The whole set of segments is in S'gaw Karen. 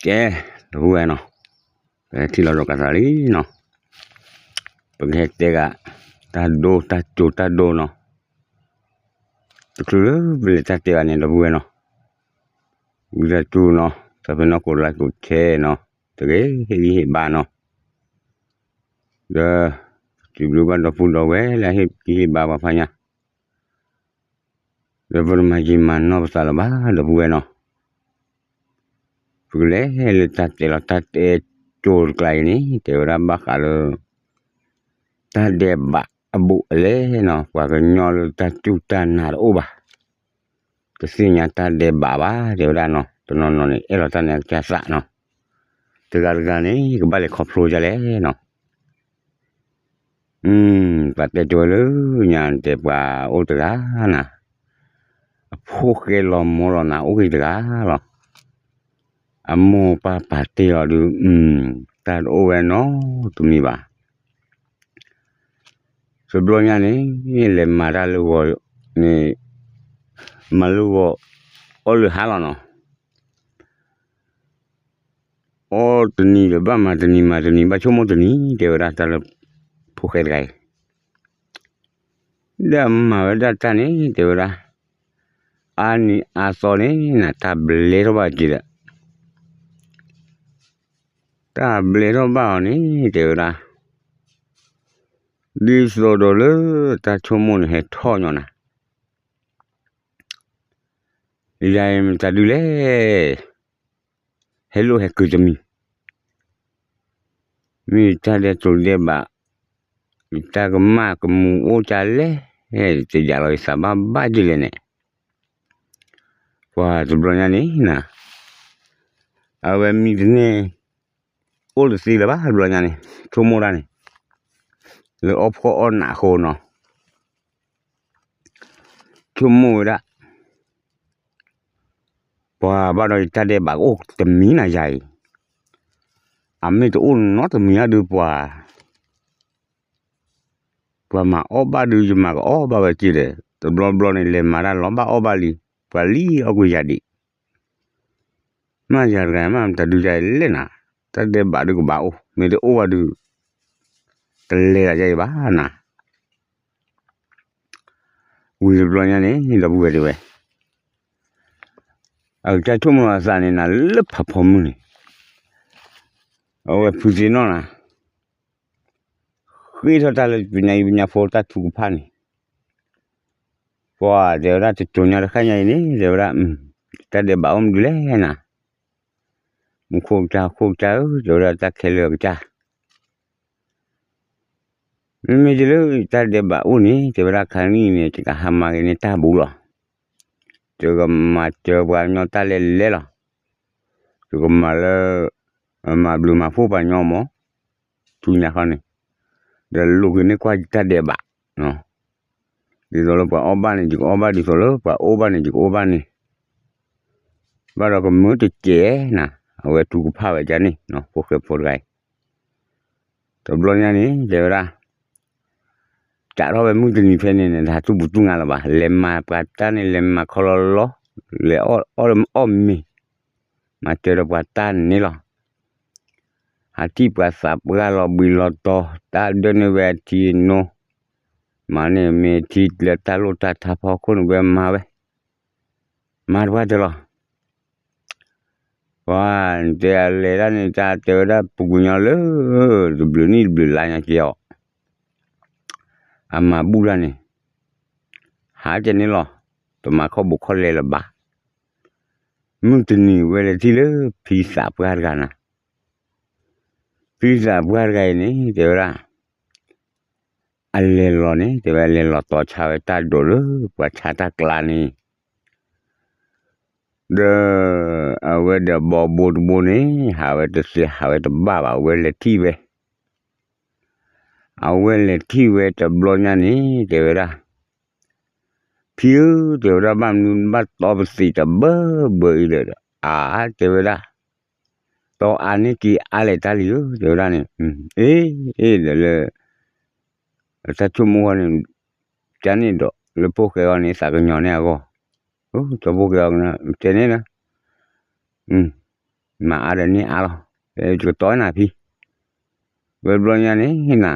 ကဲ, ဒီပုၢ်ဝဲၢ်နီၤ, ပထံၣ်လိာ်သကိးသးလံနီၤ, ပကဟဲတဲဂၤ တၢ်ဒိတၢ်ကၠိၤတၢ်ဒိနီၤ, တချုးလၢပလဲၤတၢ်တဲဘၣ်န့ၣ် ဒီပုၢ်ဝဲၢ်နီၤ, ဝံသးစူၤနီၤ တၢ်ဖဲနီၢ်ကိး like ကိး share နီၤ, တဂ့ၤဟ့ၣ်ဂံၢ်ဟ့ၣ်ဘါနီၤ, ဒီး စံးဘျုးဘၣ်ဒီပုၢ်ဒီဝဲၢ်လၢအဟ့ၣ်ဂံၢ်ဟ့ၣ်ဘါပှၤဖးညါ ဒီးပတမၤယံာ်မၤနီၢ်ပသးလၢၤဘၣ် ဒီပုၢ်ဝဲၢ်နီၤ, ပကလဲၤလၢတၢ်တဲလီၤတၢ်တဲကၠိၤတကျါအံၤန့ၣ် တဲဝဲဒၣ်ဘၣ်ဃးလၢ တၢ်ဒဲးဘးအဘူးအလဲနီၤ, ပှၤကညီလၢတၢ်စူၢ်တၢ်နာ်တအိၣ်ဘၣ်, တသ့ၣ်ညါတၢ်ဒဲးဘးဘၣ် တဲဝဲဒၣ်နီၤ, တနီၤနီၤန့ၣ် အဲၣ်လီၤတၢ်န့ၣ်အကစၢ်သးနီၤ, တဂၤတဂၤန့ၣ် ကဘၣ်လဲၤခီဖျိဒ်လဲၣ်နီၤ ပှၤတဲတဲဝဲလၢညါတဲပှၤအိၣ်တဂၤနၤ, အဖိၣ်ဃဲလီၤမိၢ်လီၤနၤအိၣ်ဂ့ၤတဂၤလီၤ, အမိၢ်ပၢ်ပာ်တ့ၢ်အီၤဒုး တၢ်တအိၣ်ဝဲနီတမံၤဘၣ်, တဘျီညါန့ၣ် လဲၤမၤတၢ်လၢဂီၤန့ၣ် မၤလၢဂီၤ အီၣ်လၢဟါလီၤနီၤ အီၣ်တနံၤဒီးဘၣ်မၤတနံၤ မၤတနံၤဘၣ်ဆိကမိၣ်တနံၤ တဲဝဲဒၣ်တၢ်လၢ ဖိၣ်ဃဲတဂၤအံၤ, ဒီးမၤဝဲဒၣ်တၢ်န့ၣ် တဲဝဲဒၣ်, အါနံၤအါသီန့ၣ် နတၢ်ဘျဲထီၣ်ဘၣ်က့ၤဒီး, တၢ်ဘျဲထီၣ်ဘၣ်အီၤန့ၣ် တဲဝဲဒၣ်, ဒ်သိးဒီးလၢတၢ်ဆိကမိၣ်န့ၣ် ဟဲထီၣ်ညီနၤ ယၤအံၤမတၤဒုလဲၣ်, ဟဲလိၣ်ဟဲကုာ်တမံၤ, မ့ၢ်တၢ်ဒဲးတိၤဒဲးဘး, တၢ်ကမၣ်ကမူၤအိၣ်ကလဲၣ်, တယာ်လီၤယသးဘၣ်ဘၣ်ဒ်လဲၣ်န့ၣ်, ပှၤတဘျီညါန့ၣ်နၤ, အဝဲမံတန့ၢ် အိၣ်တသ့လၢၤဘၣ်တဘျီညါန့ၣ်, ဆိကမိၣ်တၢ်န့ၣ်, လၢအီၣ်ဖှီၣ်အီၣ်နးအဃိနီၤ ဆိကမိၣ်ဝဲဒၣ်, ပှၤဘၣ်ဒီးယတၢ်ဒဲးဘးကအိၣ်တမံၤနၤယၤအံၤ, အမ့ၢ်တအိၣ်နီတမံၤအဒုးပှၤ, ပှၤမၤအီၣ်ဘၣ်ဒုး ယမၤကအီၣ်ဘၣ်ဝဲက့ၤဒီး တဘျီဘျီန့ၣ် လဲၤမၤတၢ်လီၤဘၣ်အီၣ်ဘၣ်လံ, ပှၤလံအီၣ်ကွံာ်ယၤဒံး မ့ၢ်ယၤတဂၤမ့ၢ်တၢ်ဒုးယၤလဲၣ်နၤ, တၢ်ဒဲးဘးဒုးကဘၣ်အိၣ် မ့ၢ်တအိၣ်ဘၣ်ဒုး, တလဲၤဒၣ်ယၤအံၤဘၣ်နၤ, ဝံၤတဘျီညါန့ၣ် ဒီပုၢ်ဝဲၢ်တဲဝဲ, အကစၢ်ဆိကမိၣ်အသးန့ၣ်နၤလၢဖးဖီမုၢ်န့ၣ်, အဝဲဖုသ့ၣ်နီၣ်နၤ ဃ့ထီၣ်တၢ်လၢပညါအံၤပညါဖိတၢ်ထုကဖၣ်န့ၣ်, ပှၤတဲဝဲဒၣ်တကၠိညါတခါညါအံၤန့ၣ် တဲဝဲဒၣ်, တၢ်ဒဲးဘးအိၣ်မနုၤလဲၣ်နၤ, မူခိၣ်ကစၢ်ခိၣ်ကစၢ်ဧၢ တဲဝဲဒၣ်တၢ်ခဲလၢာ်အကစၢ် မ့မ့ၢ်ယလၢတၢ်ဒဲးဘးအိၣ်န့ၣ် တဲဝဲဒၣ်ခါနံၣ်န့ၣ် ယကဟးမၤဂ့ၤန့ၢ်တၢ်ဘူးလီၤ. ယကမၤစၢၤပှၤကညီတၢ်လဲၢ်လဲၢ်လီၤ. ယကမၤလၢ မၤဘျုးမၤဖှိၣ်ပှၤကညီမး ဆူညါခီန့ၣ်, ဒီးလိာ်က့ၤန့ၢ်ကွၢ်ယတၢ်ဒဲးဘး, ဒ်သိးလၢပှၤအီၣ်ဘၣ်န့ၣ် ယကအီၣ်ဘၣ်, ဒ်သိးလၢပှၤအိၣ်ဘၣ်န့ၣ် ယကအိၣ်ဘၣ်န့ၣ်, ဘၣ်ဒီးကမၢတစဲးနၤ, အဝဲထုကဖၣ်ဝဲဒ်န့ၣ် ဖိၣ်ဃဲဖိတဂၤအံၤ တဘျီညါန့ၣ် တဲဝဲဒၣ်, စးထီၣ်ဝဲမုၢ်တနံၤဖဲန့ၣ်န့ၣ် တဟးသူၣ်ပူၤသူၣ်နါလၢၤဘၣ်, လဲၤမၤပှၤတၢ်န့ၣ် လဲၤမၤခီလီၤလီၤ, လဲၤအီၣ်မ့ၤ, မၤစၢၤဒီးပှၤတၢ်န့ၣ်လီၤ. ဟးထံၣ်ပှၤသးပှၢ်လီၤဘှံးလီၤတီၤ, တၢ်ဒၢၣ်န့ၢ်ဝဲအထံအနိ, မၤန့ၢ်မ့ၢ်ထံလၢတၢ်လိၣ်တၢ်ထါဖီခိၣ်န့ၣ် ဝဲမၤဝဲ, မၤတပှၢ်တၢၢ်လီၤ. ပှၤတဲအလဲၤဒၣ်န့ၣ် တၢ်တဲဝဲဒၣ်ပူၤကွံာ်ညီလၢ တဘျုးနံၣ်တဘျုးလါညါက့ၤအီၤ, အမၤဘူၣ်တၢ်န့ၣ် ဟးကဲန့ၣ်လီၤ, တမၤခီၣ်ဘိးခီၣ်လဲလၢၤဘၣ်. မုၢ်တနံၤဝဲလဲၤထံၣ်လၢဖံသးပှၢ်တဂၤနၤ, ဖံသးပှၢ်တဂၤအံၤန့ၣ် တဲဝဲဒၣ် အလဲၤလီၤန့ၣ် တဲဝဲ အလဲၤလီၤတီၤဆါဝဲတၢ်ဒိးလၢပှၤဆါတၢ်ကျါန့ၣ်, ဒီး အဝဲဒီးဘီဘိတဘိန့ၣ် ဟးဝဲတသ့ဟးဝဲတဘၣ်ဘၣ် အဝဲလဲၤထံၣ်ဝဲ, အဝဲလဲၤထံၣ်ဝဲတဘျီညါန့ၣ် တဲဝဲဒၣ်, ဖံဧၢ တဲဝဲဒၣ် ဘၣ်မနုၤဘၣ်တီပသံးတဘၢဘၢအံၤဒီး, အါ တဲဝဲဒၣ်, တီအါန့ၢ်က့ၤအါလဲၣ်တၢ်လံဧၢ တဲဝဲဒၣ်န့ၣ်, အ့ အ့ ဒီးလၢ တၢ်ဆိကမိၣ်ဃီန့ၣ်, ကန့ၣ်ဒီး လၢဖိၣ်ဃဲဃီန့ၣ် သးကညီၤန့ၢ်အဂီၢ်, စီၤဖိၣ်ဃဲအီၤတဲန့ၣ်လၢ, အ မၤအါဒီးန့ၢ်အါလီၤ, ယကတီၤနၤဖံ, ဝဲဘျီညါန့ၣ်နၤ,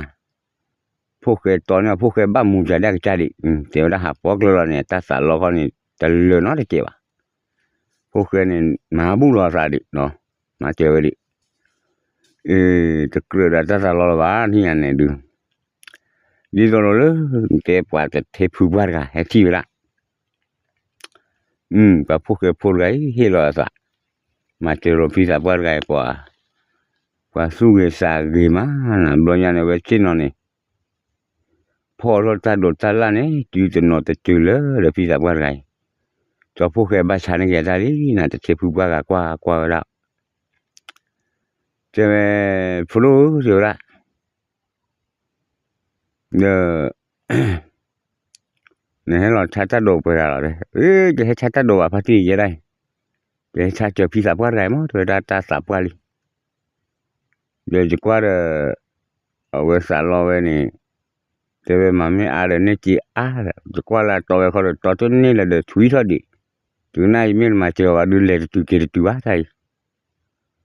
ဖိၣ်ဃဲတီၤန့ၢ်အီၤ ဖိၣ်ဃဲဘၣ်မူၤကဒဲကစၢ်ဒံး, တဲဝဲဒၣ်ဟးပီကျၢၤလီၤန့ၣ် တၢ်သးလီခီန့ၣ် တလၢာ်နီတစဲးဘၣ်, ဖိၣ်ဃဲန့ၣ် မၤဘူၣ်လီၤအသးဒံး, မၤစၢၤဝဲဒံး, အ့ တကြၢးဒီးတၢ်သးလီလၢၤဘၣ် နံၣ်ညါန့ၣ်ဒုး, ဒ်သိးလီၤလၢ တဲပှၤတထံဖုပှၢ်တဂၤ ဟဲထံၣ်ဝဲဒၣ် ပှၤဖိၣ်ဃဲဖိတဂၤအံၤ ဟ့ၣ်လီၤအသး, မၤစၢၤလီၤဖံသးပှၢ်တဂၤအံၤပှၤ, ပှၤသူၣ်ဂ့ၤသးဂ့ၤမးနၤ, ဘျီညါန့ၣ် ဝဲဆ့ၣ်နီၤန့ၣ် ဖီၣ်ထီၣ်တၢ်ဒိးတၢ်လၣ်န့ၣ် တုၤတနီၤတစၢၤလၢဒီးဖံသးပှၢ်တဂၤအံၤ, ကၠီဖိၣ်ဃဲဘၣ်ဆါန့ၢ်က့ၤတၢ်လံနၤ, တထံဖုပှၢ်ဂၤကွၢ်ကွၢ်ဝဲဒၣ်, တဲဝဲ, ဖိဒိၣ်ဧၢ တဲဝဲဒၣ် ဒီး နဟဲလီၤဆါတၢ်ဒိးပှဲၤဂၤလီၤ, အ့ ယဟဲဆါတၢ်ဒိးဘၣ်ဖါတံၢ်ယဲဒၣ်အံၤ, ယဟဲဆါစၢၤဖံသးပှၢ်တဂၤအံၤမး တဲဝဲဒၣ်တၢ်သးပှၢ်လံ, ဒီးယကွၢ်ဒီး အဝဲသးလီဝဲန့ၣ်, တဲဝဲမၤမ့ၢ်အါဒီးန့ၢ်က့ၤအါဒီး ယကွၢ်လၢအတီဝဲခီဒီး တီတန့ၢ်လၢၤဒီး ထွံထီၣ်ဒံး, တုၤနၤအံၤမ့ၢ်တမၤစၢၤဘၣ်ဒုး လဲၤတတုၤက့ၤတတုၤဘၣ်တၢ်အံၤ ဒီး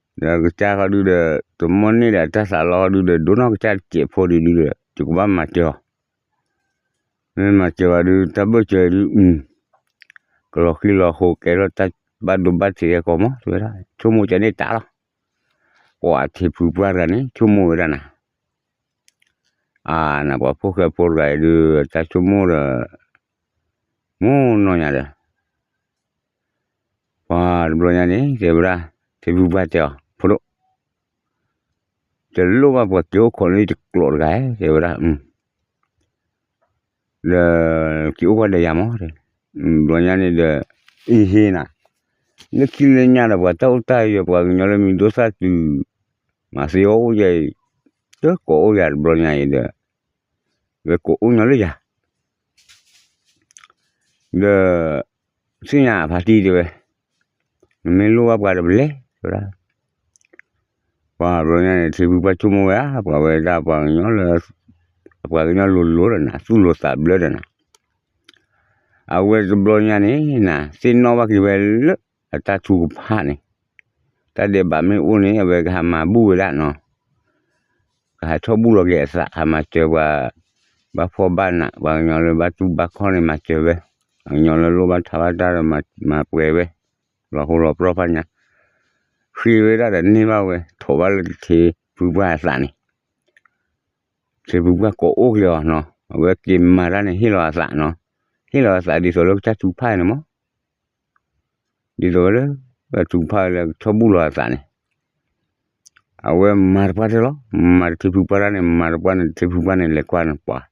ကစၢ်ဃီဒုဒီး တမီၢ်န့ၢ်ဒီးတၢ်သးလီဃီဒုဒီး ဒိၣ်နီၢ်ကစၢ်တစဲးဖိဒုဒီး ယကဘၣ်မၤစၢၤအီၤ, မ့ၢ်မၤစၢၤဘၣ်ဒု တၢ်ဘၢၣ်စၢၤဒု ကလီၤဃံလီၤဃိး ကဲထီၣ်တၢ်ဘၣ်ဒိဘၣ်ထံးဟဲကီးမး တဲဝဲဒၣ်, ဆိကမိၣ်ကန့ၢ်တၢ်လီၤ, ပှၤထံဖုပှၢ်တဂၤန့ၣ် ဆိကမိၣ်ဝဲဒၣ်နၤ, အါ နပှၤဖိၣ်ဃဲဖိတဂၤအံၤဒု တၢ်ဆိကမိၣ်ဒီး မ့ၢ်နီၢ်ညါဒီး ပှၤတဘျီညါန့ၣ် တဲဝဲဒၣ်, ထံဖုပှၢ်တဲအီၤ ဖိဒိၣ်, တလိၣ်ဘၣ်ပှၤက့ၤအိၣ်ခိးလၢယတကျိးတဂၤဧါ တဲဝဲဒၣ်, ဒီးက့ၤအိၣ်ကွၢ်ဒီးယၤမး, ဘျီညါန့ၣ်ဒီး အံၤဟ့နၤ, လၢခံလၢညါဒီးပှၤတၢ်အိၣ်တၢ်ယၢၤ ပှၤကညီလၢမံၤဒိၣ်သၣ်တုၤ မၤသ့အီၣ်အိၣ်ယၤအံၤ, တကိးအိၣ်ယၤတဘျီညါအံၤဒီး ဝဲကိးအိၣ်ညီလၢယၤ ဒီး သ့ၣ်ညါဖါတံၢ်တဲဝဲ, နမ့ၢ်လိၣ်ဘၣ်ပှၤဒီးပလဲၤ တဲဝဲဒၣ်, ပှၤဘျီညါန့ၣ် ထံဖုပှၢ်ဆိကမိၣ်ဝဲဧါ, ပှၤဝဲဒၣ်ပှၤကညီလၢ ပှၤကညီလိၤလိၤဒီးနၤ သူၣ်လိၤသးဘျၢဒီးနၤ, အဝဲတဘျီညါန့ၣ်နၤ သ့ၣ်နီၣ်ဘၣ်က့ၤဝဲလၢ အတၢ်ထုကဖၣ်န့ၣ်, တၢ်ဒဲးဘးမ့ၢ်အိၣ်န့ၣ် အဝဲကဟးမၤဘူၣ်ဝဲဒၣ်နီၤ ကဟးထီၣ်ဘူၣ်လီၤက့ၤအသး ဟးမၤစၢၤပှၤ ဘၣ်ဖှီၣ်ဘၣ်နး ပှၤကညီလၢဘၣ်တူၢ်ဘၣ်ခီၣ်န့ၣ် မၤစၢၤဝဲ, ပှၤကညီလၢလိၣ်ဘၣ်ထးဘၣ်တၢ်ဒီး မၤပှဲၤဝဲ, လီၤဟိလီၤပြီဖးညါ, ဃ့ဝဲဒၣ်ဒီးန့ၢ်ဘၣ်ဝဲ ထိးဘၣ်လၢထံဖုပှၢ်အသးန့ၣ်, ထံဖုပှၢ်ကိးအိၣ်က့ၤအီၤနီၤ အဝဲက့ၤမၤတၢ်န့ၣ် ဟ့ၣ်လီၤအသးနီၤ, ဟ့ၣ်လီၤအသးဒ်သိးလၢကစၢ်ထုကဖၣ်န့ၣ်မး ဒ်သိးလၢ ထုကဖၣ်လၢကထီၣ်ဘူၣ်လီၤအသးန့ၣ်, အဝဲမၤတပှၢ်တၢၢ်လီၤ, မၤတထံဖုပှၢ်တၢ်န့ၣ် မၤတပှၢ်န့ၣ် ထံဖုပှၢ်န့ၣ် လဲၤကွၢ်န့ၣ်ပှၤ,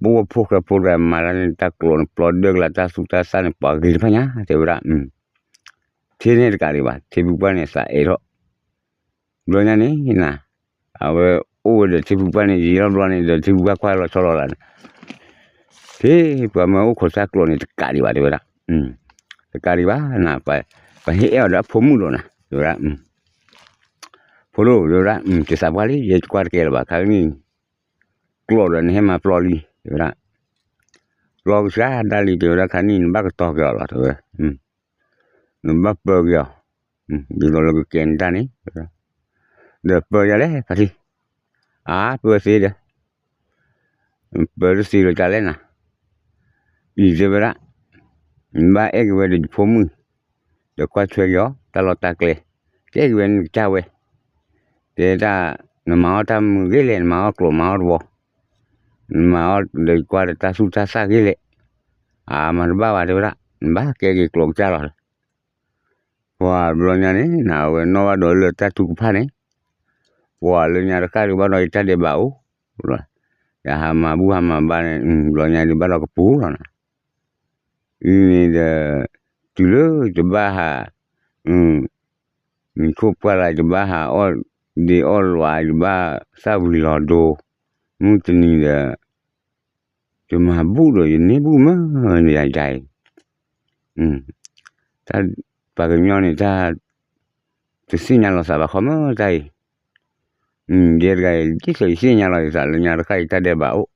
ပှၤဖိၣ်ဃဲဖိတဂၤမၤတၢ်န့ၣ် တၢ်ကျိးန့ၣ် ပျီဒၢကလး တၢ်သူတၢ်သၣ်န့ၣ် ပှၤဂ့ၤတဖၣ်ညါ တဲဝဲဒၣ်, ထံန့ၣ်တကးဒံးဘၣ် ထံဖုပှၢ်န့ၣ် သးအဲၣ်ထီၣ် ဘျီညါန့ၣ်နၤ, အဝဲအိၣ်ဝဲဒီးထံဖုပှၢ်န့ၣ် ယံာ်လီၤဘျီန့ၣ်ဒီး ထံဖုပှၢ်ကွၢ်လီၤဆီလီၤလးန့ၣ်, ဖဲပှၤမၢအိၣ်ခိးတၢ်ကျိးန့ၣ် တကးဒံးဘၣ် တဲဝဲဒၣ်, တကးဒံးဘၣ်နၤ, ပှၤဟ့ၣ်အဲၣ်အီၤဒီးအဖိမုၣ်လီၤနၤ တဲဝဲဒၣ်, ဖိဒိၣ် တဲဝဲဒၣ်, တသးပှၢ်လံ ယဲယကွၢ်တကဲလၢၤဘၣ် ခါကနံၣ် ကျိးဒီးနဟဲမၤပျီလံ တဲဝဲဒၣ်, ပျီကစၢ်ဒၣ်လံ တဲဝဲဒၣ် ခါနံၣ်နဘၣ်ကတီၤက့ၤအီၤလီၤ တဲဝဲ နဘၣ်ပၢက့ၤအီၤ, ဒ်သိးလၢကကဲနတၢ်န့ၣ်, ဒီးပၢယၤလဲၣ်ဖါတံၢ်, အါ ပၢသ့ဒီး, ပၢတသ့လၢၤတၢ်လဲၣ်နၤ, အံၤတဲဝဲဒၣ်, နဘၣ်အဲၣ်က့ၤဝဲဒီးယဖိမုၣ်, ဒီးကွၢ်ထွဲက့ၤအီၤ တၢ်လီၢ်တၢ်ကျဲ, ကအဲၣ်က့ၤဝဲနကစၢ်ဝဲ, တဲတၢ်, နမၤအီၣ်တၢ်မုာ်ဂ့ၤလဲၣ် နမၤအီၣ်ကျိးမၤအီၣ်တဝီ, နမၤအီၣ်ဒီးကွၢ်ဒီးတၢ်သူၣ်တၢ်သၣ်ဂ့ၤလဲၣ်, အါ မၤတဘၣ်ဘၣ် တဲဝဲဒၣ်, နဘၣ်ကဲက့ၤကျိးကစၢ်လီၤ ပှၤဘျီညါန့ၣ် နအဝဲနီၣ်ဘၣ်ဒီးလၢတၢ်ထုကဖၣ်န့ၣ်, ပှၤလၢညါတဃၣ်ဒုးဘၣ်ဒီးယတၢ်ဒဲးဘးအိၣ်, ယဟးမၤဘူၣ်ဟးမၤဘါန့ၣ် ဘျီညါဒုးဘၣ်ဒီးကပူၤလီၤနၤ, အံၤန့ၣ်ဒီး, တုၤလၢယဘၣ်ဟး, မုၢ်ခိၣ်ပှၢ်လၢယဘၣ်ဟးအီၣ်ဒ့အီၣ်လွး ယဘၣ်သၣ်ဝံၤလီၤဒိ, မုၢ်တနံၤဒီး ယမၤဘူၣ်ဒီးယန့ၢ်ဘူၣ်မးယၤယၤအံၤ, တၢ်ပှၤကညီန့ၣ်တၢ်, တသ့ၣ်ညါလီၤသးဘၣ်ခီမးတၢ်အံၤ, ယဲတဂၤအံၤ ဒ်သိးယသ့ၣ်ညါလီၤယသးလၢညါတဃၣ်အံၤတၢ်ဒဲးဘးအိၣ်,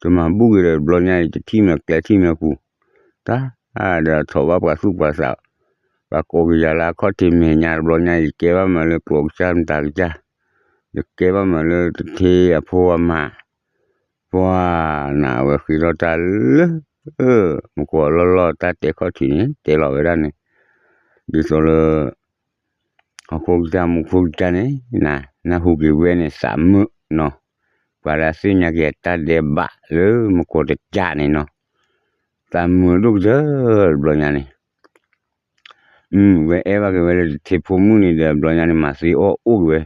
တမၤဘူၣ်က့ၤဒီးဘျီညါအံၤ တထံၣ်မ့ၢ်ကျဲထံၣ်မ့ၢ်ပူၤ, တၢ်ဒီးထိးဘၣ်ပှၤသူၣ်ပှၤသး, ပှၤကိးက့ၤယၤလၢအခီၣ်ထံးမဲာ်ညါတဘျီညါ ယကဲဘၣ်မးလၢကျိးကစၢ်မတၤကစၢ်, ယကဲဘၣ်မးလၢတထ့အဖိအမါ, ပှၤနၤဝဲဃ့ထီၣ်တၢ်လၢ မူခိၣ်အလီၢ်လီၢ်တၢ်တဲခီၣ်ထံးန့ၣ် တဲလီၤဝဲဒၣ်န့ၣ်, ဒ်သိးလၢ ဟီၣ်ခိၣ်ကစၢ်မူခိၣ်ကစၢ်န့ၣ် နၢ်ဟူက့ၤဝဲန့ၣ်သးမုာ်နီၤ, ပှၤလၢအသ့ၣ်ညါက့ၤအတၢ်ဒဲးဘးလၢမူခိၣ်တကးန့ၣ်နီၤ, သးမုာ်ဒိၣ်ကတၢၢ်တဘျီညါန့ၣ် ဝဲအဲၣ်ဘၣ်က့ၤဝဲလၢတထ့ဖိမုၣ်န့ၣ်ဒီး ဘျီညါန့ၣ် မၤသံအီၣ်အိၣ်က့ၤဝဲ,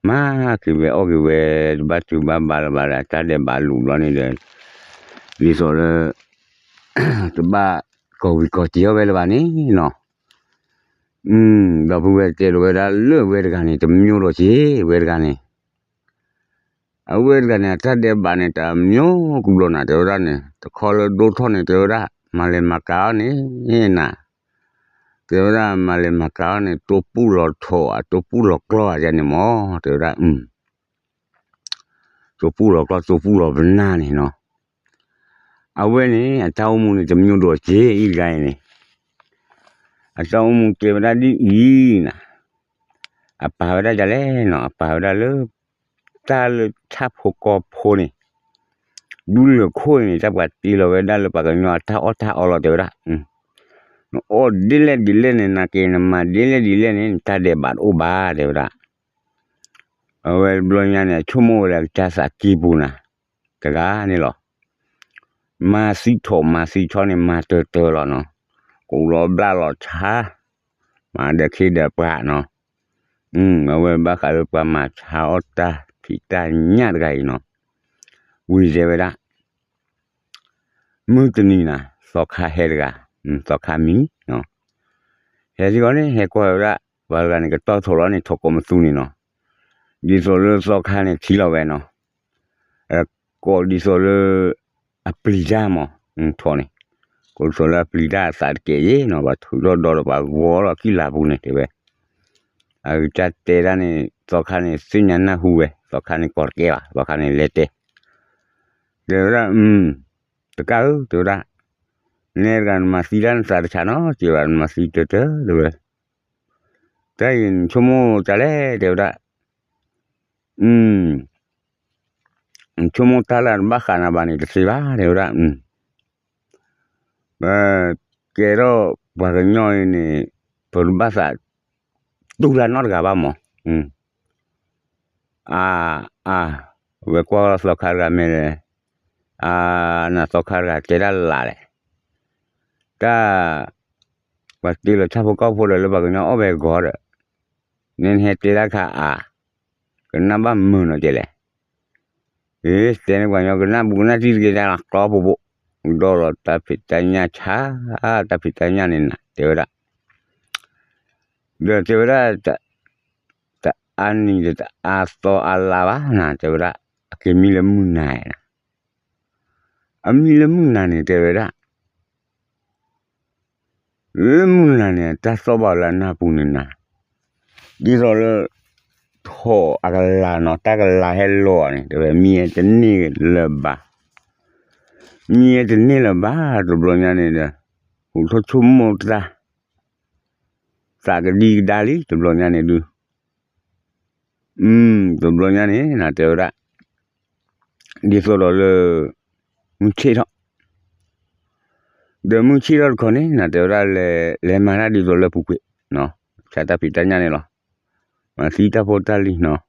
မၤက့ၤဝဲအီၣ်က့ၤဝဲ တဘၣ်ထုဘၣ်ဘါလၢၤဘၣ်ဒီး တၢ်ဒဲးဘးလူၤဘျီန့ၣ်ဒီး, ဒ်သိးလၢ တဘၣ်ကီၤဝံၤကီၤစ့ၤအီၣ်ဝဲလၢၤဘၣ်န့ၣ်နီၤ, ဒီပုၢ်ဝဲၢ်တဲလီၤဝဲဒၣ်လၢဝဲတဂၤန့ၣ် တမံၤဒီးစ့ၤ ဝဲတဂၤန့ၣ် အဝဲတဂၤန့ၣ် အတၢ်ဒဲးဘးန့ၣ် တမံၤကဘျီနၤ တဲဝဲဒၣ်န့ၣ် တခီလၢဒိၣ်ထီၣ်န့ၣ် တဲဝဲဒၣ် မၤလဲၤမၤကၤအီၣ်န့ၣ်နၤ, တဲဝဲဒၣ် မၤလဲၤမၤကၤအီၣ်န့ၣ် တိပူၣ်လီၤထိးဧါ တိပူၣ်လီၤကျီၢ်ဧါန့ၣ်မၢ် တဲဝဲဒၣ်, တိပူၣ်လီၤကျီၢ် တိပူၣ်လီၤပနၢ်န့ၣ်နီၤ, အဝဲန့ၣ် အတၢ်အိၣ်မူန့ၣ် တမံၤဒီးစ့ၤအံၤတဂၤအံၤန့ၣ်, အတၢ်အိၣ်မူတဲဝဲဒၣ်ဒ်အံၤနၤ, အပာ်ဝဲဒၣ်ဒ်လဲၣ်နီၤ အပာ်ဝဲဒၣ်လၢ တၢ်လၢဆၣ်ဖိကီၢ်ဖိန့ၣ်, ဒူလၢၢ်ခိၣ်န့ၣ် တၢ်ပှၤတ့လီၤဝဲဒၣ်လၢပှၤကညီအတၢ်အီၣ်တၢ်အီလီၤ တဲဝဲဒၣ်, နအီၣ်ဒ်လဲၣ်ဒ်လဲၣ်န့ၣ် နက့ၤနမၤဒ်လဲၣ်ဒ်လဲၣ်န့ၣ် နတၢ်ဒဲးဘးတအိၣ်ဘၣ် တဲဝဲဒၣ်, အဝဲတဘျီညါန့ၣ် အဆိကမိၣ်ဝဲလၢအကစၢ်သးကံၢ်ပူၤနၤ, တဂၤန့ၣ်လီၤ, မၤသံထိးမၤသံဆီန့ၣ် မၤတၢၢ်တၢၢ်လီၤနီၤ, ကိးလီၤဘျၣ်လီၤဆါ, မၤဒီးခ့ဒီးပှၤနီၤ, အဝဲဘၣ်ဃးလၢပှၤမၤဆါအီၣ်တၢ်ဖံးတၢ်ညၣ်တဂၤအံၤနီၤ, ဝံၤတဲဝဲဒၣ် မုၢ်တနံၤနၤ သီခါဟဲတဂၤ, သီခါမံၤ, ဟဲစ့ၢ်ကီးန့ၣ် ဟဲကွၢ်ဝဲဒၣ် ပှၤတဂၤန့ၣ် ကတီၢ်ထိးလီၤန့ၣ် ထိးကိးမသူန့ၣ်နီၤ, ဒ်သိးလၢသီခါန့ၣ်ထံၣ်လီၤဝဲနီၤ, ကိးဒ်သိးလၢ အပျံၤတၢ်မး, ထိးန့ၣ်, ကိးဒ်သိးလၢအပျံၤတၢ်အသးတကဲးယ့ၣ်နီၤ ပှၤထုးထီၣ်ဒီဒီးပှၤဂီၤလီၤကံၣ်လၤပူၤန့ၣ် တဲဝဲ, အကစၢ်တဲဒၣ်န့ၣ် သီခါန့ၣ် သ့ၣ်ညါနၢ်ဟူဝဲ သီခါန့ၣ်ကီၢ်တကဲဘၣ် သီခါန့ၣ်လဲၤတဲ တဲဝဲဒၣ်, တကးဧၢ တဲဝဲဒၣ်, နဲတဂၤနမၤသံတၢ်နသးတဆးနီတစဲးဘၣ် နမၤသံတၢၢ်တၢၢ်တဲဝဲ, တၢ်အံၤနဆိကမိၣ်တၢ်လဲၣ် တဲဝဲဒၣ်, နဆိကမိၣ်တၢ်လၢအတဘၣ်ဃးနၤဘၣ်န့ၣ် တသ့ဘၣ် တဲဝဲဒၣ်, ပကဲထီၣ်ပှၤကညီအံၤန့ၣ် ပတဘၣ်သးတူၢ်တၢ်နီတဂၤဘၣ်မး, အါ, အါ, ဝဲကွၢ်သီခါတဂၤမ့ၢ်လဲၣ်, အါ, နသီခါတဂၤတဲတၢ်လၢ်လဲၣ်, တၢ်, ပှၤတ့လီၤဆၣ်ဖိကီၢ်ဖိဒီးလၢပှၤကညီအီၣ်ဝဲဂီၤဒီး, နဲနဟဲတဲတၢ်ခါအါ, ကနၣ်ဘၣ်မုာ်နီၤကဲလဲၣ်, တဲန့ၢ်ပှၤကညီကနၣ်ဘူးကနၣ်တံၢ်တက့ၢ် တၢ်လီၤကျီဖိဖိ, ဒီးလီၤတၢ်ဖံးတၢ်ညၣ်ဆါ, တၢ်ဖံးတၢ်ညၣ်န့ၣ်နၤ တဲဝဲဒၣ်, ဒီးတဲဝဲဒၣ် တအါနံၤဒီးတအါသီအါလါဘၣ်နၤ တဲဝဲဒၣ်, အက့ၤမံလၢမုၢ်နၤနၤ, အမံလၢမုၢ်နၤန့ၣ် တဲဝဲဒၣ်, လၢမုၢ်နၤန့ၣ် တၢ်သီၣ်ဘၣ်လၢအနၢ်ပူၤန့ၣ်နၤ, ဒ်သိးလၢ ထိးအကလၤနီၤ တၢ်ကလၤဟဲလီၤန့ၣ် တဲဝဲ မံတန့ၢ်လၢၤဘၣ်, မံတန့ၢ်လၢၤဘၣ် တဘျီညါန့ၣ်ဒီး, ဟူးထီၣ်ဆိကမိၣ်တၢ် သးကဒံကဒါလံ တဘျီညါန့ၣ်ဒုး, တဘျီညါန့ၣ် နတဲဝဲဒၣ်, ဒ်သိးဒီးလၢ မုၢ်ဆ့ၣ်ထီၣ်, ဒီးမုၢ်ဆ့ၣ်ထီၣ်တခီန့ၣ် နတဲဝဲဒၣ်လဲၤ လဲၤမၤတၢ်ဒ်သိးလၢပူၤကွံာ်, ဆါတၢ်ဖံးတၢ်ညၣ်န့ၣ်လီၤ, မၤသံတၢ်ဖိတၢ်လံၤနီၤ, ဒီးလီၤ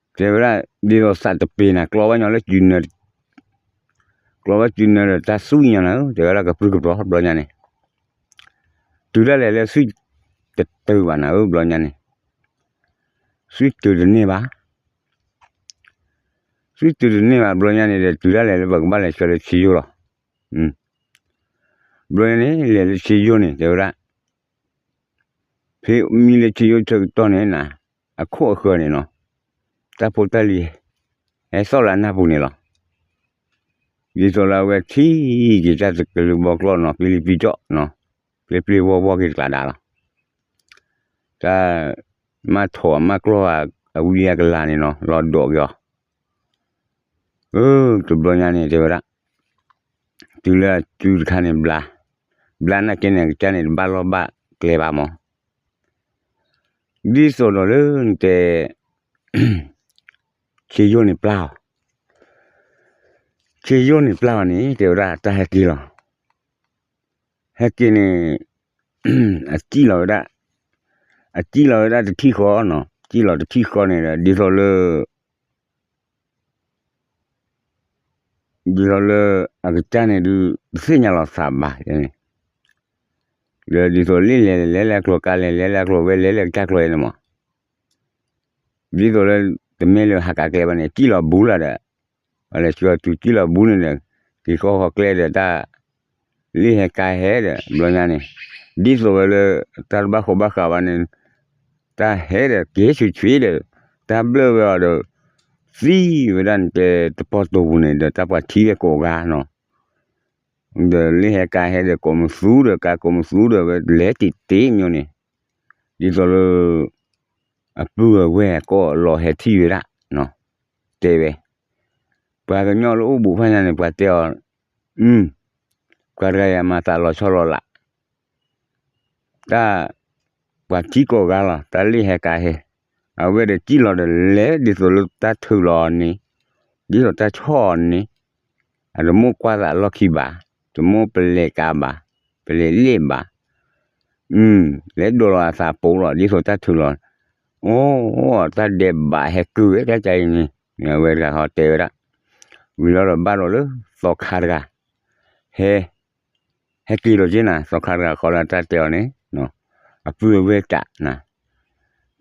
ကျီလီၤလဲၤဆါထံးညၣ်န့ၣ်လီၤ, ဝံၤတဘျီညါန့ၣ် တဲဝဲဒၣ် ဒ်သိးသးတပ့ၤနၤ ကျီဘၣ်ညီလၢစုနၢ, ကျီဘၣ်စုနၢဒီးတၢ်သွံၣ်ညါနၤဧၢ တဲဝဲဒၣ်ကပြုၢ်ကပြီၤတဘျီညါန့ၣ်, တုၤဒၣ်လဲာ်လၢသွံၣ်တတုၤဘၣ်နၤဧၢ ဘျီညါန့ၣ်, သွံၣ်တုၤတန့ၢ်ဘၣ်, သွံၣ်တုၤတန့ၢ်ဘၣ် ဘျီညါန့ၣ်ဒီး တုၤဒၣ်လဲာ်လၢပကဘၣ်လဲၤဆှၢလၢဆ့ယိၣ်လီၤ, ဘျီညါန့ၣ် လဲၤလၢဆ့ယိၣ်န့ၣ် တဲဝဲဒၣ် ဖဲမံလၢဆ့ယိၣ်ဆၢကတီၢ်န့ၣ်နၤ, အခိၣ်အဃၢၤန့ၣ်နီၤ, တၢ်ဖိတၢ်လံၤ ဟဲသီၣ်လၢအနၢ်ပူၤန့ၣ်လီၤ, ဒ်သိးလၢအဝဲထံၣ်က့ၤတၢ်တကလုာ်ဘီကျီၢ်နီၤ ပျံၤလံပျံၤကၠီၣ်နီၤ, ပျ့ၤပျ့ၤဝီဝီက့ၤတကျးဒါလီၤ, တၢ်မၤထိးမၤကျီၢ်အဝံအကလၤန့ၣ်နီၤ လီၤဒိးက့ၤအီၤ အၢ တဘျီညါန့ၣ် တဲဝဲဒၣ်, တုၤလၢအစုတခါန့ၣ်ဘျါ, ဘျါနာ်က့န့ၣ် အကစၢ်န့ၣ်တဘၣ်လီၢ်ဘၣ်ကျဲဘၣ်မး, ဒ်သိးဒီးလၢနတဲ ဆ့ယိၣ်န့ၣ်ပျၢ်အီၤ, ဆ့ယိၣ်န့ၣ်ပျၢ်အီၤန့ၣ် တဲဝဲဒၣ်တၢ်ဟဲက့ၤလီၤ, ဟဲက့ၤန့ၣ် အစံၣ်လီၤဝဲဒၣ်, အစံၣ်လီၤဝဲဒၣ်တထံၣ်ဃီနီၤ, စံၣ်လီၤတထံၣ်ဃီန့ၣ်ဒီး ဒ်သိးလၢ ဒ်သိးလၢ အကစၢ်န့ၣ်ဒုး တသ့ၣ်ညါလီၤသးဘၣ်န့ၣ်, ဒီးဒ်သိးလ့ၣ်လဲၤလဲၤလၢအကျိၤကါလဲၤလဲၤလၢအကျိၤဝဲလဲၤလၢအကစၢ်ကျိၤအံၤန့ၣ်မး, ဒ်သိးလၢ တမ့ၢ်လၢဟးကးကျဲဘၣ်န့ၣ် စံၣ်လီၤဘူးလီၤဒီး, ပှၤလဲၤဆှၢတုၤစံၣ်လီၤဘူးန့ၣ်ဒီး က့ၤဃီဃီကျဲဒီးတၢ် လ့ၣ်ဟဲကါဟဲဒီး ဘျီညါန့ၣ် ဒ်သိးဝဲလၢ တၢ်တဘၣ်ဃီဘၣ်ဃးဘၣ်န့ၣ် တၢ်ဟဲဒီးက့ၤဆံးဆံးဒီး တၢ်ဘျၢၣ်ဝဲအီၤဒီး သံဝဲဒၣ်န့ၣ်တဲတပီၢ်တိာ်ပူၤန့ၣ်ဒီး တၢ်ပှၤထံၣ်ဝဲကိးဂၤနီၤ, ဒီးလ့ၣ်ဟဲကါဟဲဒီးကိးမသူဒီးကါကိးမသူဒီးဝဲလဲၤတံၢ်တ့ၢ်မညီန့ၣ်, ဒ်သိးလၢ အပုၢ်အဝဲၢ်ကိးလီၤဟဲထံၣ်ဝဲဒၣ်, တဲဝဲ, ပှၤကညီလၢအိၣ်ဘူးဖးညါန့ၣ် ပှၤတဲအီၤ, ပှၤတဂၤအံၤမၤသးလီၤဆီလီၤလး, တၢ် ပှၤထံၣ်ကိးဂၤလီၤ တၢ်လ့ၣ်ဟဲကါဟဲ, အဝဲဒီးစံၣ်လီၤဒီးလဲၤဒ်သိးလၢတၢ်ထုးလီၤအီၤန့ၣ်, ဒ်သိးတၢ်ဆီၣ်အီၤန့ၣ်, အတမိၣ်ကွၢ်သးလီၢ်ခံဘၣ်, တမိၣ်ပလဲၤကါဘၣ်, ပလဲၤလ့ၣ်ဘၣ် လဲၤဒိးလီၤအသးပူၤလီၤ ဒ်သိးတၢ်ထုးလီၤ, အိၣ် တၢ်ဒဲးဘးဟဲကုၢ်ဝဲတၢ်ကါအံၤန့ၣ်, အဝဲတဂၤဟီတဲဝဲဒၣ်, ဝံၤလီၤဒီးဘၣ်ဒီးလၢ သီခါတဂၤ, ဟဲ ဟဲက့ၤလီၤက့ၤနၤ သီခါတဂၤဃီလၢတၢ်တဲအီၤန့ၣ်, အပုၢ်အဝဲၢ်တၢ်နၤ,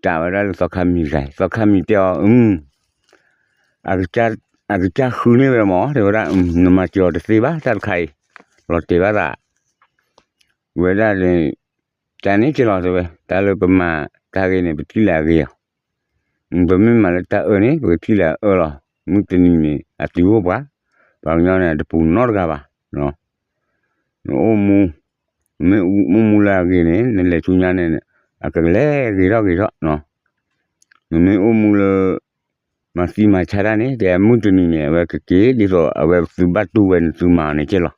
တၢ်ဝဲဒၣ်လၢသီခါမံၤတဂၤ, သီခါမံၤတဲအီၤ, အကစၢ်ဃုန့ၢ်ဝဲမး တဲဝဲဒၣ်, နမၤစၢၤအီၤတသ့ဘၣ် တၢ်တခါအံၤ, လီၤတဲာ်ဘၣ်သး ဝဲဒၣ်န့ၣ်, တၢ်န့ၣ်က့ၤလီၤတဲဝဲ တၢ်လၢပမၤတၢ်ဂ့ၤန့ၣ် ပထံၣ်လၢအဂ့ၤလီၤ, ပမ့ၢ်မၤလၢတၢ်အၢန့ၣ် ပကထံၣ်လၢအအၢလီၤ, မုၢ်တနံၤန့ၣ် အတုၤအိၣ်ပှၤ, ပှၤကညီန့ၣ် တပူၤနီတဂၤဘၣ်, နအိၣ်မူ, နမ့ၢ်အိၣ်မူလၢအဂ့ၤန့ၣ် နလဲၤဆူညါန့ၣ် အကလဲၤဂ့ၤထီၣ်ဂ့ၤထီၣ်, နမ့ၢ်အိၣ်မူလၢ မၤသံမၤဆါတၢ်န့ၣ် တဲမုၢ်တနံၤန့ၣ် အဝဲကက့ၤ ဒ်သိးအဝဲသုဘၣ်တူၢ်ဝဲန့ၣ် သုမၤအီၤန့ၣ်က့ၤလီၤ,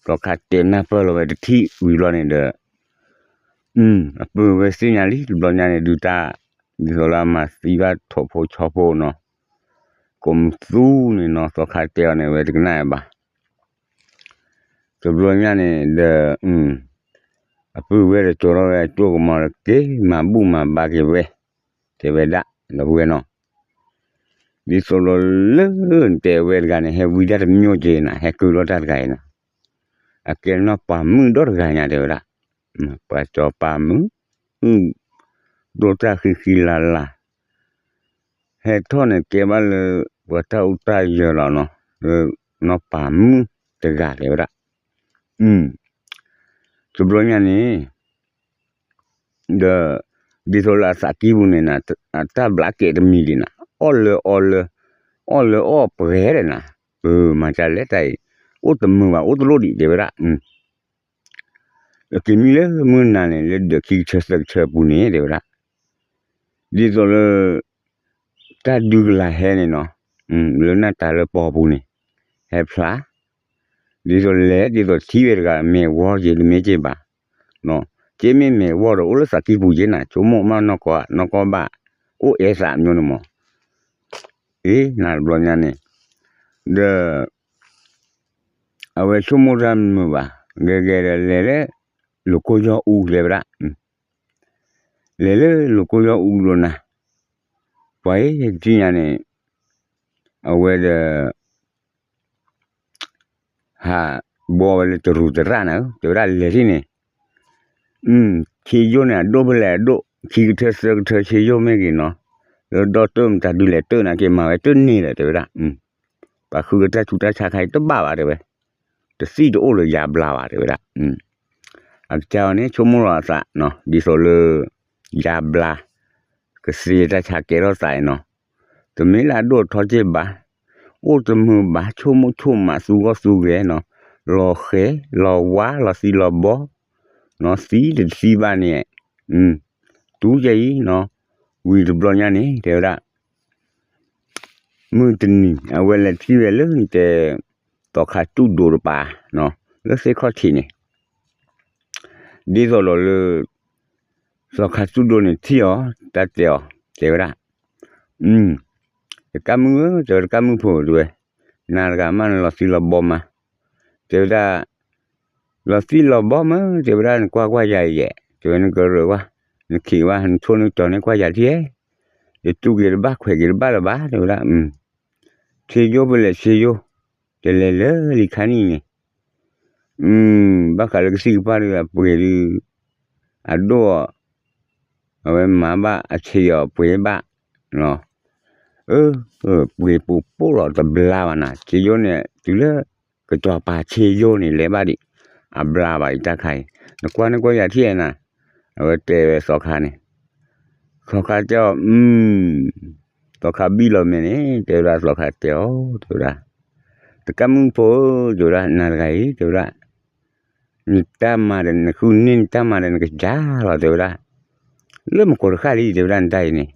သီခါတဲနၢ်ပၢၢ်လီၤဝဲတထံၣ်ဝံၤဘျီန့ၣ်ဒီး အပုၢ်ဝဲသ့ၣ်ညါလံ တဘျီညါန့ၣ်ဒုးတၢ်, ဒ်သိးလၢအမၤသံဘၣ်ထိၣ်ဖိဆီဖိနီၤ, ကိးမသူန့ၣ်နီၤ သီခါတဲအီၤန့ၣ် အဝဲတကနၣ်ဘၣ်, တဘျီညါန့ၣ်ဒီး အပုၢ်ဝဲဒီးကၠီထီၣ်ဝဲအကၠိၣ်ကမီၤဒီးက့ၤမၤဘူၣ်မၤဘါက့ၤဝဲ, တဲဝဲဒၣ် ဒီပုၢ်ဝဲၢ်နီၤ, ဒ်သိးလီၤလၢတဲဝဲတဂၤန့ၣ် ဟဲဝံဒၣ်တမံၤက့ၤနၤ ဟဲကုၢ်လီၤတၢ်တဂၤအံၤနၤ, အကဲနီၢ်ပၤမုၣ်ဒီတဂၤညါတဲဝဲဒၣ်, ပှၤကၠီပၤမုၣ် ဒိၣ်တၢ်ဃံဃံလၤလၤ, ဟဲထီၣ်န့ၣ်ကဲဘၣ်လၢ ပှၤတၢ်အိၣ်တၢ်ယၢၤလီၤနီၤ, လၢနီၢ်ပၤမုၣ်တဂၤတဲဝဲဒၣ်, တဘျီညါန့ၣ် ဒီး ဒ်သိးလၢအသးကံၢ်ပူၤန့ၣ်နၤ အတၢ်ဘျးကဲးတမံၤဒံးနၤ, အီၣ်လၢအီလၢ အီၣ်လၢအီၣ်ပှဲၤဒီးနၤ, ပမၤတၢ်လဲၣ်တၢ်အံၤ အိၣ်တမုာ်ဘၣ် အိၣ်တလိၣ်ဒံးတဲဝဲဒၣ်, အက့ၤမံလၢမုၢ်နၤန့ၣ် လၢဒၢးခံကထၢသၢကထၢပူၤန့ၣ်တဲဝဲဒၣ်, ဒ်သိးလၢ တၢ်ဒုးကလၤဟဲန့ၣ်နီၤ, လၢနၢ်တၤလၢပီၤပူၤန့ၣ် ဟဲဖျါ, ဒ်သိးလဲၤ ဒ်သိးထံၣ်ဝဲတဂၤ မဲာ်ဝီက့ၤတမ့ၢ်က့ၤဘၣ်, က့မ့ၢ်မဲာ်ဝီဒီးအိၣ်လၢသးကံၢ်ပူၤက့ၤနၤ ဆိကမိၣ်မးနီၢ်ကီၢ် နီၢ်ကီၢ်ဘၣ် အိၣ်အဲၣ်သးမညီန့ၣ်မး, အ့ နၤတဘျီညါန့ၣ်, ဒီး အဝဲဆိကမိၣ်တၢ်မုာ်ဘၣ်, ဂဲၤဂဲၤဒီးလဲၤလၢ လိာ်ကိၢ်ယီၢ်အူတဲဝဲဒၣ်, လဲၤလၢလိာ်ကိၢ်ယီၢ်အူလိာ်နၤ, ပှၤအံၤတထံၣ်ညါန့ၣ်, အဝဲဒီး ဟးဘှီဝဲလၢတရူးတရၣ်နၤဧၢ တဲဝဲဒၣ်လဲၤထံၣ်န့ၣ်, ဆ့ယိၣ်န့ၣ် အဒိၣ်ဖဲလဲၣ်အဒိၣ် ခံကထၢသၢကထၢဆ့ယိၣ်မ့ၢ်ဂ့ၤနီၤ, လၢဒီတၢၢ်မတၤဒုးလဲၤတၢၢ်နၤက့ၤမၤဝဲတၢၢ်န့ၣ်ဒီးတဲဝဲဒၣ်, ပှၤဃုအတၢ်ဆူးတၢ်ဆါခါအံၤတဘၣ်ဘၣ်တဲဝဲ, တသံၣ်တအိၣ်လၢယၤဘျါဘၣ်တဲဝဲဒၣ်, အကစၢ်အီၤန့ၣ် ဆိကမိၣ်လီၤအသးနီၤ ဒ်သိးလၢ ယၤဘျါ ကသ့တၢ်ဆါကဲထီၣ်သးအံၤနီၤ, တမ့ၢ်လၢအဒိၣ်အထီက့ၤဘၣ်, အိၣ်တမုာ်ဘၣ် ဆိကမိၣ်ဆိကမးသူဂီၢ်သူဂဲၤနီၤ, လီၤဃဲၤ လီၤဝါ လီၤသံလီၤဘီ, နီၤ သံတသံဘၣ်န့ၣ်, တူၢ်ကဲအံၤနီၤ, ဝံၤတဘျီညါန့ၣ် တဲဝဲဒၣ် မုၢ်တနံၤ အဝဲလဲၤထံၣ်ဝဲလၢတဲ သီခါတူၢ်ဒိၣ်တပၤ လၢသ့ၣ်ခီၣ်ထံးန့ၣ် ဒ်သိးဒီးလၢ သီခါတူၢ်ဒိၣ်န့ၣ်ထံၣ်အီၤ တၢ်တဲအီၤ တဲဝဲဒၣ် တကးမုၣ်ဧၢ တဲဝဲ တကးမုၣ်ဖိတဲဝဲ, နၤတဂၤမးနလီၤသံလီၤဘီမး, တဲဝဲဒၣ် လီၤသံလီၤဘီမး တဲဝဲဒၣ် နကွၢ်ကွၢ်ယၤယဲၢ် တဲဝဲ နကရၢၢ်ဝဲ နခံးဝဲ နဆိၣ်နကတီၤန့ၢ်ကွၢ်ယၤထံၣ်ဧဲ, ယတူၢ်က့ၤတဘၣ်ခွဲးက့ၤတဘၣ်လၢၤဘၣ် တဲဝဲဒၣ်, ဆ့ယိၣ်ဖဲလဲၣ်ဆ့ယိၣ်, တလဲၤလၢလံခါနံၣ်န့ၣ် ဘၣ်ဃးလၢကသံၣ်ကပၢ်ဒီးအပှ့ၤဒီး အဒိၣ်အီၤ, အဝဲမၤဘၣ်အဆံးအီၤပှ့ၤဘၣ်, ပှ့ၤပူၤပိၢ်လီၤတဘျါဘၣ်နၤ ဆ့ယိၣ်န့ၣ် တုၤလၢ ကတီၤပၤဆ့ယိၣ်န့ၣ်လဲၤဘၣ်ဒံး, အဘျါဘၣ်အံၤတၢ်ခါအံၤ, နကွၢ်န့ၢ်ကွၢ်ယၤထံၣ်နၤ, အဝဲတဲဝဲသီခါန့ၣ်, သီခါတဲအီၤ သီခါဘံၣ်လီၤမဲာ်န့ၣ် တဲဝဲဒၣ် သီခါတဲအီၤ တဲဝဲဒၣ်, တကးမုၣ်ဖိ တဲဝဲဒၣ် နၤတဂၤအံၤ တဲဝဲဒၣ် နတၢ်မၤဒီးနဃုန့ၢ်နတၢ်မၤဒီးနကစၢ်လီၤ တဲဝဲဒၣ်, လၢမူခိၣ်တဃၣ်လံ တဲဝဲဒၣ် နတၢ်အံၤန့ၣ်,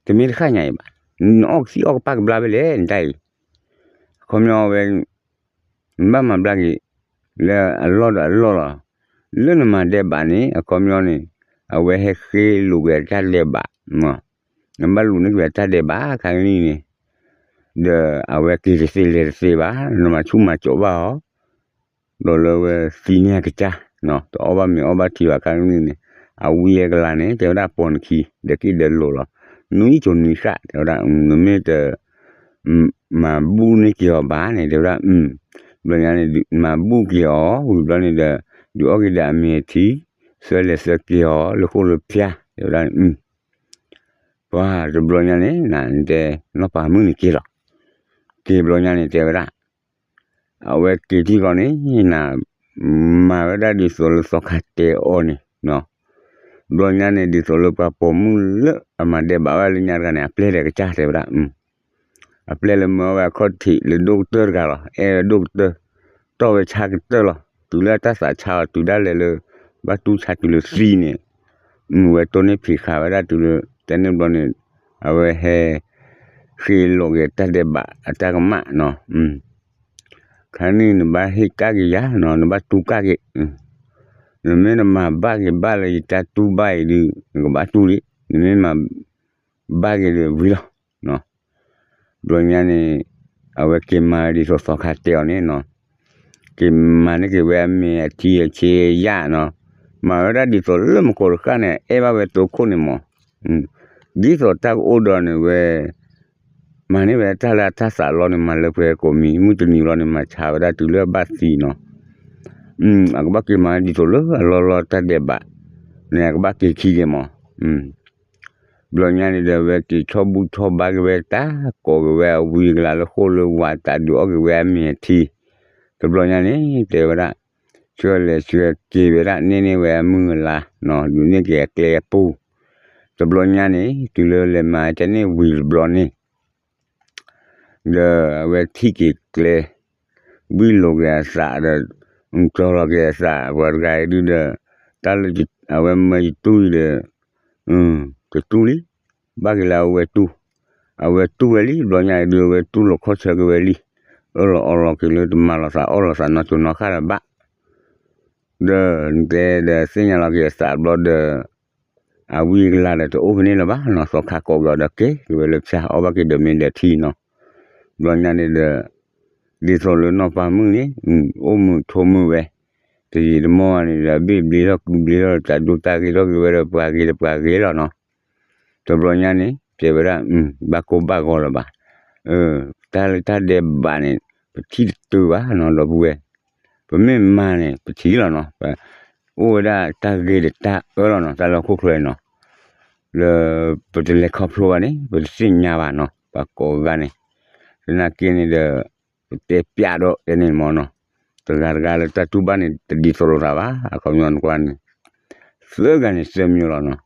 တမ့ၢ်တဃၣ်ညါအံၤဘၣ်, နအီၣ်ကသံၣ်အီၣ်ကပၣ်ကဘျါဖဲလဲၣ် နတၢ်အံၤ, အခီပညီဝဲ နဘၣ်မၤဘျါက့ၤ လၢအလီၢ်ဒီးအလီၢ်လီၤ, လၢနမၤဒဲးဘးန့ၣ် အခီပညီန့ၣ် အဝဲဟဲဃ့လိာ်ကွံာ်အတၢ်ဒဲးဘး, နဘၣ်လူၤန့ၢ်ကွံာ်အတၢ်ဒဲးဘးခါကနံၣ်န့ၣ်, ဒီးအဝဲက့ၤတသ့လဲၤတသ့ဘၣ်, နမၤဆူၣ်မၤကၠီးဘၣ်အီၤ, ဒီးလၢဝဲသံန့ၢ်အကစၢ်, တအီၣ်ဘၣ်မ့ၤအီၣ်ဘၣ်ထံဘၣ်ခါကနံၣ်န့ၣ်, အဝံအကလၤန့ၣ် တဲဝဲဒၣ်ပိာ်နခံ ဒီးက့ၤဒီးလိၤလီၤ, နွံစိၤနွံဃၣ် တဲဝဲဒၣ် နမ့ၢ်တ မၤဘူၣ်န့ၢ်က့ၤအီၤဘၣ်န့ၣ် တဲဝဲဒၣ်, ဘျီညါန့ၣ် မၤဘူၣ်က့ၤအီၤ ဝံၤဘျီန့ၣ်ဒီး ဒုးအီၣ်က့ၤဒီးအမ့ၤအထံ, သၢလဲၤသၢက့ၤအီၤလၢဃိၣ်လၢဖၠါ တဲဝဲဒၣ်, ပှၤတဘျီညါန့ၣ် နတဲ နီၢ်ပၤမုၣ်န့ၣ်က့ၤလီၤ, က့ၤဘျီညါန့ၣ် တဲဝဲဒၣ် အဝဲက့ၤထံၣ်ဃီန့ၣ် န မၤဝဲဒၣ်ဒ်သိးလၢသီခါတဲအီၤန့ၣ်, ဘျီညါန့ၣ် ဒ်သိးလၢပှၤပိာ်မုၣ်လၢအမၤဒဲးဘးဝဲလၢညါတဂၤန့ၣ် အပျဲၢ်ဒီးကစၢ်တဲဝဲဒၣ်, အပျဲၢ်လၢမၢဝဲအခီၣ်ထံးလၢဒိၣ်ကတၢၢ်တဂၤလီၤ, အဲၣ်ဝဲဒိၣ်ကတၢၢ်, တီၢ်ဝဲဆါကတၢၢ်လီၤ, တုၤလၢအတၢ်သးဆါအီၤတုၤဒၣ်လဲာ်လၢ ဘၣ်တူၢ်ဆါတုၤလၢသံန့ၣ်, မုၢ်ဝဲတိၢ်န့ၢ်ဖံးဃာ်ဝဲဒၣ်တုၤလၢ တဲန့ၣ်ဘျီန့ၣ်, အဝဲဟဲ ဃ့လိာ်က့ၤတၢ်ဒဲးဘးအတၢ်ကမၣ်နီၤ, ခါန့ၣ်နဘၣ်ဟ့ၣ်ကၣ်က့ၤယၤနီၤ, နဘၣ်တူၢ်ကၣ်က့ၤ, နမ့ၢ်နမၤဘၣ်က့ၤဘၣ်လၢယတၢ်တူၢ်ဘၣ်အံၤဒီး နကဘၣ်တူၢ်လံ, နမ့ၢ်မၤဘၣ်က့ၤဒီးဝံၤလီၤ. ဘျီညါန့ၣ် အဝဲက့ၤမၤဒ်သိးသီခါတဲအီၤန့ၣ်နီၤ, က့ၤမၤန့ၢ်က့ၤဝဲအမ့ၤအထံအဆ့အယၣ်နီၤ, မၤဝဲဒၣ်ဒ်သိးလၢမူခိၣ်တဃၣ်န့ၣ် အဲၣ်ဘၣ်ဝဲသိခိၣ်န့ၣ်မး, ဒ်သိးတၢ်ကအိၣ်ဒီးန့ၣ်ဝဲ မၤန့ၢ်ဝဲတၢ်လၢအတၢ်သးလီန့ၣ် မၤလၢပှဲၤကိးမံၤ မုၢ်တနံၤလီၤန့ၣ် မၤဆါဝဲဒၣ်တုၤလၢအဘၣ်သံနီၤ, အကဘၣ်က့ၤမၤဒ်သိးလၢအလီၢ်လီၢ်တၢ်ဒဲးဘးန့ၣ် အကဘၣ်က့ၤခံက့ၤမး, ဘျီညါန့ၣ်ဒီး အဝဲက့ၤဆီၣ်ဘူၣ်ဆီၣ်ဘါက့ၤဝဲ တၢ်ကိးက့ၤဝဲအဝံအကလၤလၢဃိၣ်လၢဝး တၢ်ဒုးအီၣ်က့ၤဝဲအမ့ၤအထံ, တဘျီညါန့ၣ် တဲဝဲဒၣ် ဆှၢလဲၤဆှၢက့ၤဝဲဒၣ် န့ၢ်န့ၢ်ဝဲအမုၢ်အလါနီၤ, ဒုးန့ၢ်က့ၤအကျဲအပူၤ, တဘျီညါန့ၣ် တုၤလၢလဲၤမၤကန့ၢ်ဝံၤတဘျီန့ၣ် ဒီးအဝဲထံၣ်က့ၤကျဲ, ဘှံၣ်လိာ်က့ၤအသးဒီး ကၠီလီၤက့ၤအသး ပှၤတဂၤအံၤဒုဒီး တၢ်လၢအဝဲမၢယတူၢ်အံၤဒီး တတူၢ်လံ, ဘၣ်က့ၤလၢအဝဲတူၢ်, အဝဲတူၢ်ဝဲလံ ဘျီညါအံၤဒု အဝဲတူၢ်လိာ်ခီၣ်ဆၢက့ၤဝဲလံ, အၢၣ်လီၤအီလီၤက့ၤလၢတမၤလိာ်သးအီၣ်လိာ်သးနီၢ်စိၤနီၢ်ဃၣ်ဒီးဘၣ် ဒီးတဲဒီးသ့ၣ်ညါလီၤက့ၤအသးဘျီဒီး အဝံအကလၤဒီးတအိၣ်ဖဲန့ၣ်လၢၤဘၣ်နီၤ, သီခါကိးက့ၤအီၤဒီးက့ၤဒီးမ့ၢ်ဒီးထံနီၤ, ဘျီညါန့ၣ်ဒီး ဒ်သိးလၢနီၢ်ပၤမုၣ်န့ၣ် အိၣ်မုာ်ထိးမုာ်ဝဲ, တယံာ်တမီၢ်န့ၣ်ဒီး ဘ့ၣ်ဘျ့ထီၣ်ကုဘျ့ထီၣ် တၢ်ဒိတၢ်ဂ့ၤထီၣ်က့ၤဝဲဒီးပှၤဂ့ၤဒီးပှၤဂ့ၤလီၤနီၤ, တဘျီညါန့ၣ် တဲဝဲဒၣ် ဘၣ်ကိၢ်ဘၣ်ဂီၤလၢၤဘၣ်, တၢ်လၢတၢ်ဒဲးဘးန့ၣ် ပထံၣ်တတုၤဘၣ်နီၤ ဒီပုၢ်ဝဲၢ်, ပမ့ၢ်မၤန့ၣ် ပထံၣ်လီၤနီၤ, အိၣ်ဝဲဒၣ်တၢ်ဂ့ၤဒီးတၢ်အၢလီၤနီၤ တၢ်လၢဟီၣ်ခိၣ်ချၢအံၤနီၤ, လၢပတလဲၤခီဖျိဘၣ်န့ၣ် ပတသ့ၣ်ညါဘၣ်နီၤ ပှၤကိးဂၤန့ၣ်, သနာ်က့န့ၣ်ဒီး ပတဲပျးဒီးတဲန့ၣ်မ့ၢ်နီၤ, တဂၤတဂၤလၢတၢ်တူၢ်ဘၣ်န့ၣ် တဒ်သိးလိာ်သးဘၣ်, အခီပညီနကွၢ်န့ၣ် သၢဂၤန့ၣ်သၢမံၤလီၤနီၤ,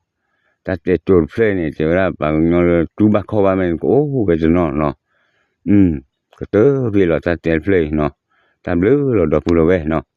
တၢ်တဲတိၤတဖျၢၣ်အံၤန့ၣ် တဲဝဲဒၣ်ပှၤကညီလၢတူၢ်ဘၣ်ခီၣ်ဘၣ်မ့ၢ်ကအိၣ်ဝဲတနီၤနီၤ, ကတၢၢ်ဖျ့လီၤတၢ်တဲတဖျၢၣ်အံၤနီၤ, တၢ်ဘျုးလီၤဒီပုၢ်လီၤဝဲၢ်နီၤ.